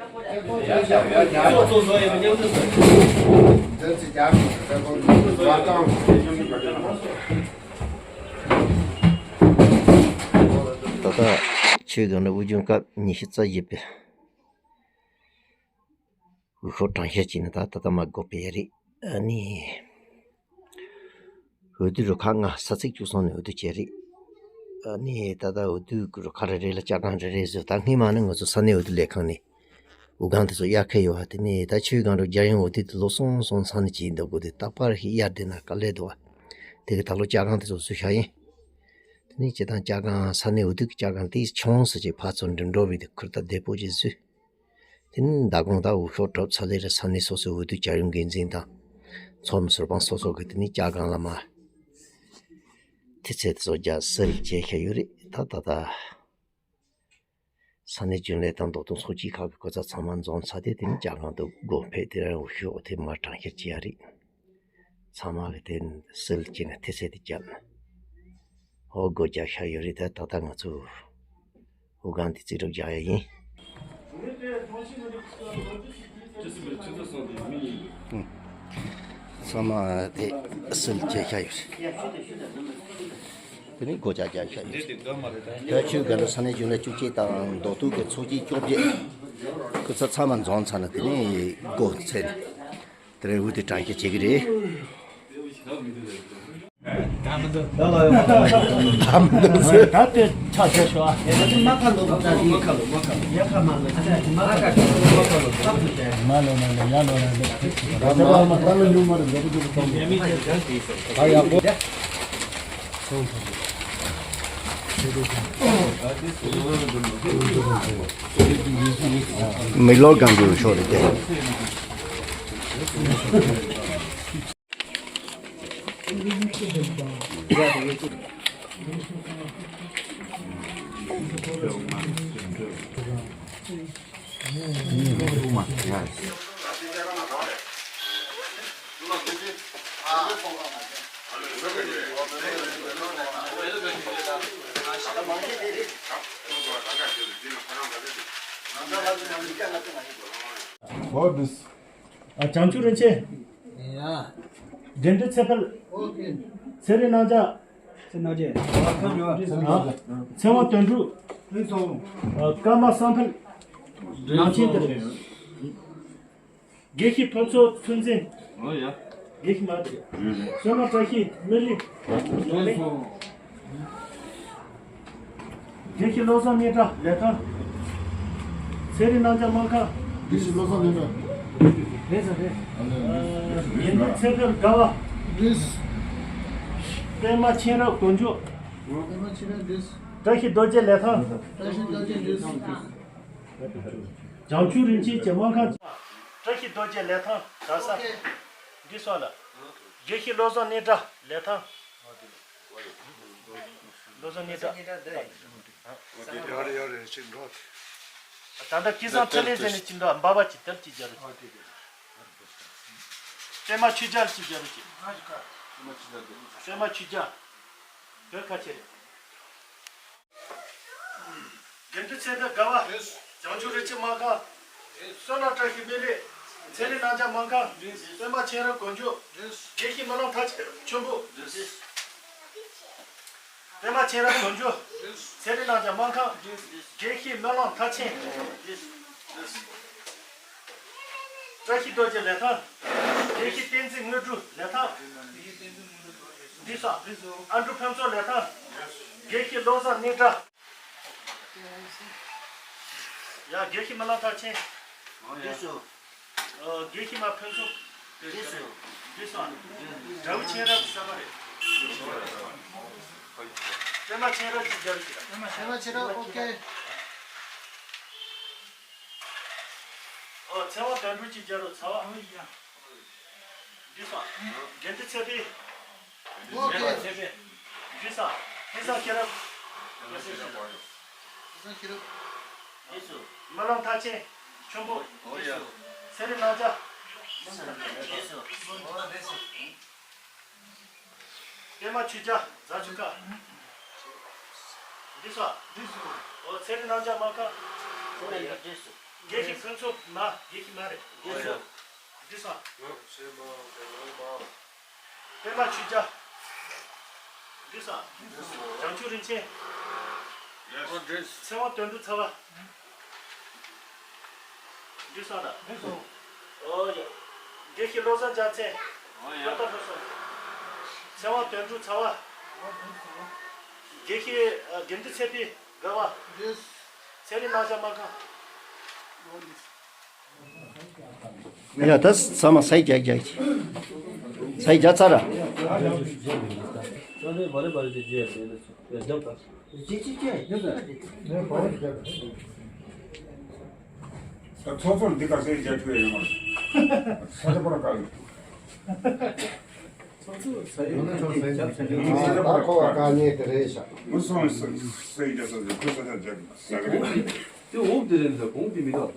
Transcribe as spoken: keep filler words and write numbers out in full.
ད་ལྟ་ཆོས་སྒང་ལ་དབུས་རྒྱུན་སྐབས་ཉི་ཤུ་རྩ་བཞི་པའི་འོས་ཤོག་གྲངས་བཤེར་བྱས་ནས་ད་ད་ལྟ་མ་འགོ་སྤེལ་ཡ་རེད། ཨ་ནི། འོས་བསྡུ་རུ་ཁག་ལྔ་ས་ཚིགས་བཅུ་གསུམ་ནས་འོས་བསྡུ་བྱས་རེད། ཨ་ནི་ད་ལྟ་འོས་བསྡུ་རུ་ཁག་རེ་རེ་ལ་སྐྱབས་ཁང་རེ་རེ་བཟོས། ད་སྔོན་མ་ནི་ང་ཚོ་ས་གནས་འོས་བསྡུ་ལས་ཁང་ནས་འོས་ཁང་དེ་ཚོ་གཡར་གི་ཡོད་པ། དེ་ནས་ད་ཆོས་སྒང་དུ་རྒྱལ་ཡོངས་འོས་བསྡུ་དེ་ལོ་གསུམ་གསུམ་ཚང་ནས་བྱེད་འདུག་གོ། དེ་རྟག་པར་ཞིག་གཡར་བསྡད་ན་དཀའ་ལས་འདུག་པ། དེ་གི་ད་ལོ་སྐྱབས་ཁང་དེ་ཚོ་བཟོས་བཞག་ཡིན། དེ་ནས་སྤྱིར་བཏང་སྐྱབས་ཁང་ས་གནས་འོས་བསྡུ་གི་སྐྱབས་ཁང་དེ་ཆུང་ཙམ་ཅིག་ཕར་ཚུར་འགྲིམ་འགྲོ་བའི་དེ་ཁུར་ཐག་བདེ་པོ་ཅིག་བཟོས། དེ་ནས་མདང་དགོང་ད་འོས་ཤོག་གྲུབ་ཚར་ལེ་རེ་ས་གནས་སོ་སོའི་འོས་བསྡུ་བྱ་ཡུལ་འགན་འཛིན་དང་། ཚོགས་མི་ཟུར་དཔང་སོ་སོ་གིས་དེ་ནས་སྐྱབས་ཁང་ལ་མར་ཐེལ་ཙེ་དེ་ཚོ་རྒྱག་སིལ་བྱས་བཞག་ཡོད་རེད། ད་ད་ད་ས་གནས་རྒྱུན་ལས་དང་མདོ་སྟོད་ཚོགས་སྐྱིད་ཁག་གི་སྐུ་ཚབ་ཚང་མ་འཛོམས་ཚར་ཏེ། དེ་ནས་སྐྱབས་ཁང་དུ་སྒོ་ཕྱེ་དེ་རང་འོས་ཤོག་དེ་མར་གྲངས་བཤེར་བྱེད་ཡ་རེད། ཚང་མ་གིས་དེ་སིལ་བྱས་ནས་ཐེལ་ཙེ་དེ་བརྒྱབ་ནས། ཨོ། སྒོ་རྒྱག་བཞག་ཡོད་རེད། ད་ད་ལྟ་ང་ཚོ་འོས་ཁང་འདི་རྩིས་སྤྲོད་རྒྱག་ཡ་ཡིན། ཚང་མ་དེ་སིལ་བྱས་བཞག་ཡོད་རེད། དེ་ནས་སྒོ་རྒྱག་རྒྱག་བཞག་ཡོད་རེད། བོད་ཆོས་སྒང་ལ་ས་གནས་རྒྱུན་ལས་བཅུ་གཅིག་དང་མདོ་སྟོད་ཀྱི་ཚོགས་སྐྱིད་བཅོ་བརྒྱད། སྐུ་ཚབ་ཚང་མ་འཛོམས་ཚར་ན་དེ་ནས་སྒོ་ཕྱེ་ནས། དེ་རིང་འོས་བསྡུ་གྲངས་བཤེར་བྱེད་ཀྱི་རེད། ད་མི་འདུག་ད་མི་འདུག་ཟེར། ད་དེ་ཆ་ཆ་ཤོག་ཨ། ཡ་ད་མ་ཁ་ལོ་ཁ་ལོ་མ་ཁ་ལོ་མ་ཁ་ལོ་ཡ་ཁ་མ་ལོ་ཁ་ལོ་མ་ཁ་ལོ་ཁ་ལོ་ཡ་ལོ་ན་ལོ་ཡ་ལོ་ན་ལོ། ད་ད་མ་ད་ལོ་ཉུང་མ་རེད། འདྲ་པོ་འདྲ་པོ་གཏོང་། ད་ཡག་པོ། མིག་ལོག་གང་དུ་ཤོར་རེད་དེ། What this? ཨ། བྱང་ཆུབ་རིན་ཆེན། ཡ། དགེ་འདུན་ཚེ་འཕེལ། ཨོ་ཁེ། ཚེ་རིང་རྣམ་རྒྱལ། ཚེ་རིང་རྣམ་རྒྱལ། ཨ། ཚེ་དབང་དོན་གྲུབ། ཨ། ཀརྨ་བསམ་འཕེལ། ནང་ཆེན་དེ་རེད། དགེ་བཤེས་ཕུན་ཚོགས་ཚུལ་འཛིན། ཨོ་ཡ། དགེ་བཤེས་མ་དེ་རེད། བསོད་ནམས་བཀྲ་ཤིས་སྨན་གླིང་། དགེ་བཤེས་བློ་བཟང་སྙན་གྲགས་ལི་ཐང་། ཚེ་རིང་རྣམ་རྒྱལ་སྨར་ཁམས། དགེ་བཤེས་བློ་བཟང་སྙན་གྲགས། རེད་ཟེར་རེད། དགེ་འདུན་ཚེ་འཕེལ་དགའ་བ། རེད། པད་མ་མཁྱེན་རབ་དཀོན་མཆོག། པད་མ་མཁྱེན་རབ་རེད། བཀྲ་ཤིས་རྡོ་རྗེ་ལི་ཐང་། བཀྲ་ཤིས་རྡོ་རྗེ་རེད། བྱང་ཆུབ་རིན་ཆེན་གྱི་སྨར་ཁམས། བཀྲ་ཤིས་རྡོ་རྗེ་ལི་ཐང་ག་ས། འདི་སོང་ལ། དགེ་བཤེས་བློ་བཟང་སྙན་གྲགས་ལི་ཐང་། བློ་བཟང་སྙན་གྲགས། ད་ལྟ་སྐལ་བཟང་འཕྲིན་ལས་ཟེར་ནས་ཅི་འདུག་འབའ་བ་ཅིག་དེར་ཅིག་སྦྱར་རོགས་གྱིས། པད་མ་ཆོས་རྒྱལ་ཅིག་སྦྱར་རོགས་གྱིས། པད་མ་ཆོས་རྒྱལ། བོད་ཁ་ཆེ་རེད། དགེ་འདུན་ཚེ་འཕེལ་དགའ་བ། བྱང་ཆུབ་རིན་ཆེན་སྨར་ཁམས། བསོད་ནམས་བཀྲ་ཤིས་སྨན་གླིང་། ཚེ་རིང་རྣམ་རྒྱལ་སྨར་ཁམས། པད་མ་མཁྱེན་རབ་དཀོན་མཆོག། དགེ་བཤེས་སྨོན་ལམ་མཐར་ཕྱིན་ཆོམ་པོ། པད་མ་མཁྱེན་རབ་དཀོན་མཆོག། ཚེ་རིང་རྣམ་རྒྱལ་སྨར་ཁམས། དགེ་བཤེས་སྨོན་ལམ་མཐར་ཕྱིན། བཀྲ་ཤིས་རྡོ་རྗེ་ལི་ཐང་། དགེ་བཤེས་བསྟན་འཛིན་དངོས་གྲུབ་ལི་ཐང་། འདི་ས། ཨ་འབྲུག་ཕུན་ཚོགས་ལི་ཐང་། དགེ་བཤེས་བློ་བཟང་སྙན་གྲགས། ཡ། དགེ་བཤེས་སྨོན་ལམ་མཐར་ཕྱིན། འདི་སུ། ཨ། དགེ་བཤེས་མ་ཕུན་ཚོགས། འདི་སུ། འདི་ས། དགྲ་བོ་མཁྱེན་རབ་ས་མ་རེད། པད་མ་མཁྱེན་རབ་ཅིག་སྦྱར་རོགས་གྱིས། པད་མ་མཁྱེན་རབ། ཨོ་ཁེ། ཨོ། ཚེ་དབང་དོན་གྲུབ་ཅིག་སྦྱར་རོགས། ཚེ་དབང་། འདི་ས། དགེ་འདུན་ཚེ་འཕེལ། ཨོ་ཁེ། འདི་ས། ཧེ་བཟང་མཁྱེན་རབ། ཧེ་བཟང་མཁྱེན་རབ། འདི་ས། སྨོན་ལམ་མཐར་ཕྱིན་ཆོམ་པོ། ཨོ་ཡ། ཚེ་རིང་རྣམ་རྒྱལ། འདི་ས། པད་མ་ཆོས་རྒྱལ་རྫ་ཆུ་ཁ། འདི་ས། འདི་ས། ཨོ། ཚེ་རིང་རྣམ་རྒྱལ་སྨར་ཁམས། ཨོ་ཡ། འདི་ས། དགེ་བཤེས་ཕུན་ཚོགས་མ། དགེ་བཤེས་མ་རེད། དགེ་བཤེས། འདི་སོང་། པད་མ་ཆོས་རྒྱལ། འདི་སོང་། བྱང་ཆུབ་རིན་ཆེན། ཚེ་དབང་དོན་གྲུབ་ཚ་བ། འདི་སོང་ན། འདི་སོང་། ཨོ་ཡ། དགེ་བཤེས་བློ་བཟང་རྒྱལ་མཚན། ཨོ་ཡ། ལྟ་ལྟ་སོང་། ཚེ་དབང་དོན་གྲུབ་ཚ་བ། དགེ་བཤེས་དགེ་འདུན་ཚེ་འཕེལ་དགའ་བ། ཚེ་རིང་རྣམ་གཞག་སྨར་ཁམས། ཡ་ད་ཚང་མ་ས་ཡིག་རྒྱག་རྒྱག་ཅིག་ས་ཡིག་རྒྱག་ཚར་ར། ད་ཚོགས་གཙོར་འདི་ག་ཚོད་རྒྱག་ཐུབ་ཡོད་མ་རེད། ས་ཆ་པར་བཀག་ཡོད། ད་ཁོ་བ་དཀའ་ངལ་དེ་རེད་ཤག་མི་སོང་ས་ས་ཡིག་རྒྱག་ས་ཁོ་ས་ཆ་རྒྱག་ས་གི་རེད། དེ་འོབ་དེ་རེད་ལ་གོང་དེ་མི་འདུག